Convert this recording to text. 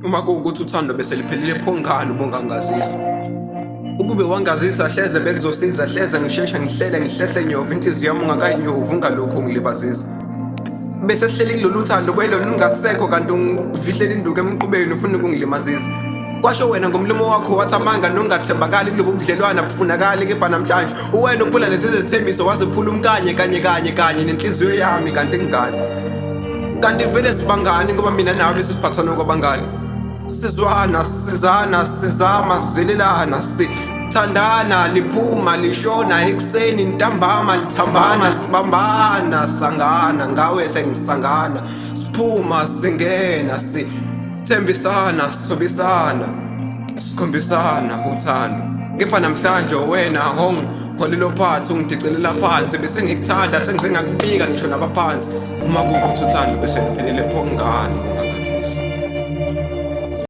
Uma kuwukuthi uthando bese liphelile pho ngani ubungangazisa? Ukube wangazisa hleze bekuzosiza hleze ngisheshe ngihlele ngihlehle nyova inhliziyo yami ungakayinyova ungalokhu ungilibazisa. Bese sihleli kulolu thando kwelo lungasekho kanti ungifihlela induku emqubeni ufuna ukungilimazisa. Kwasho wena ngomlomo wakho wathi amanga nongathembakali kulobu budlelwana bufunakali kepha namhlanje uwena uphula lezi zethembiso wazephula umkanye kanye kanye kanye nenhliziyo yami kanti ngingani. Kanti vele sibangani ngoba mina nawe bese siphathana okwabangani. Sizwana, sizana, sizama, sizelelana, sithandana, liphuma lishona ekuseni ntambama lithambana, sibambana, sangana, ngawe sengisangana, siphuma singena, sithembisana, sithobisana, sikhombisana uthando. Kepha namhlanje wena hong holelo phansi ungidicelela phansi bese ngikuthanda sengize ngakubika ngisho nabaphansi uma kuwukuthi uthando bese luphelele pho ngani.